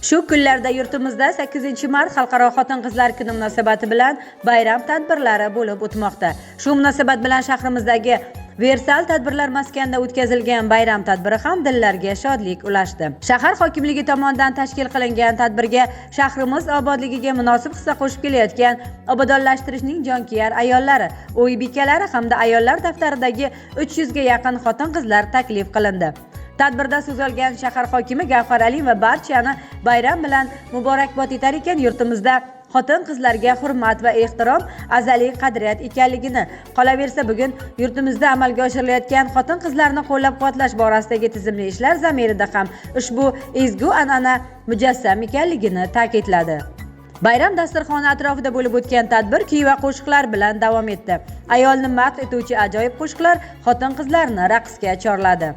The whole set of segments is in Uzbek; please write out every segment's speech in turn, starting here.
Shu kunlarda yurtimizda 8-mart Xalqaro xotin-qizlar kuni munosabati bilan bayram tadbirlari bo'lib o'tmoqda. Shu munosabat bilan shahrimizdagi Versal tadbirlar maskanida o'tkazilgan bayram tadbiri ham dillarga shodlik ulashdi. Shahar hokimligi tomonidan tashkil qilingan tadbirga shahrimiz obodligiga munosib hissa qo'shib kelayotgan obodonlashtirishning jonkuyar ayollari, uy bekalari hamda ayollar daftaridagi 300 ga yaqin xotin-qizlar taklif qilindi. Tadbirda so'z olgan shahar hokimi Gavhar Alimova barchani bayram bilan muborakbod etar ekan, yurtimizda xotin-qizlarga hurmat va ehtirom azaliy qadriyat ekanligini, qolaversa bugun yurtimizda amalga oshirilayotgan xotin-qizlarni qo'llab-quvvatlash borasidagi tizimli ishlar zamirida ham ushbu ezgu an'ana mujassam ekanligini ta'kidladi. Bayram dasturxoni atrofida bo'lib o'tgan tadbir kuy va qo'shiqlar bilan davom etdi. Ayolni madh etuvchi ajoyib qo'shiqlar xotin-qizlarni raqsga chorladi.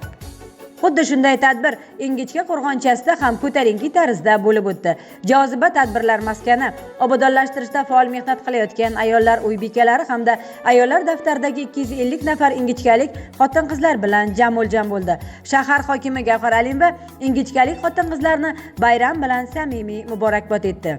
Xuddi shunday tadbir Ingichka qo'rg'onchasida ham ko'tarinki tarzda bo'lib o'tdi. Joziba tadbirlar maskani obodonlashtirishda faol mehnat qilayotgan ayollar uy bekalari hamda ayollar daftaridagi 250 nafar ingichkalik xotin-qizlar bilan jamo'ljam bo'ldi. Shahar hokimi Gavhar Alimova ingichkalik xotin-qizlarni bayram bilan samimiy muborakbod etdi.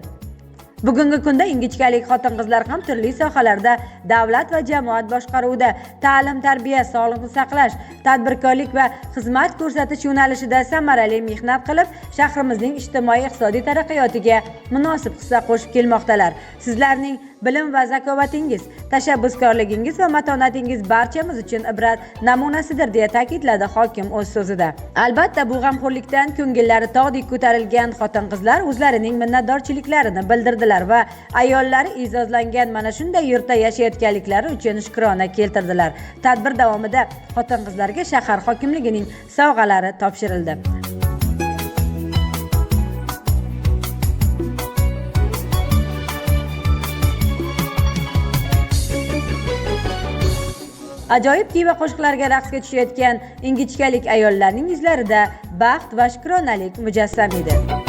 Bugungi kunda ingichkalik xotin-qizlar ham turli sohalarda davlat va jamoat boshqaruvida, ta'lim-tarbiya, sog'liqni saqlash, tadbirkorlik va xizmat ko'rsatish yo'nalishida samarali mehnat qilib, shahrimizning ijtimoiy-iqtisodiy taraqqiyotiga munosib hissa qo'shib kelmoqdalar. Sizlarning bilim va zakovatingiz, tashabbuskorligingiz va matonatingiz barchamiz uchun ibrat namunasidir, deya ta'kidladi hokim o'z so'zida. Albatta, bu g'amxo'rlikdan ko'ngillari tog'dek ko'tarilgan xotin-qizlar o'zlarining minnatdorchiliklarini bildirdilar va ayollari e'zozlangan mana shunday yurtda yashayotganliklari uchun shukrona keltirdilar. Tadbir davomida xotin-qizlarga shahar hokimligining sovg'alari topshirildi. Ajoyib kuy va qo'shiqlarga raqsga tushayotgan ingichkalik ayollarning yuzlarida baxt va shukronalik mujassam edi.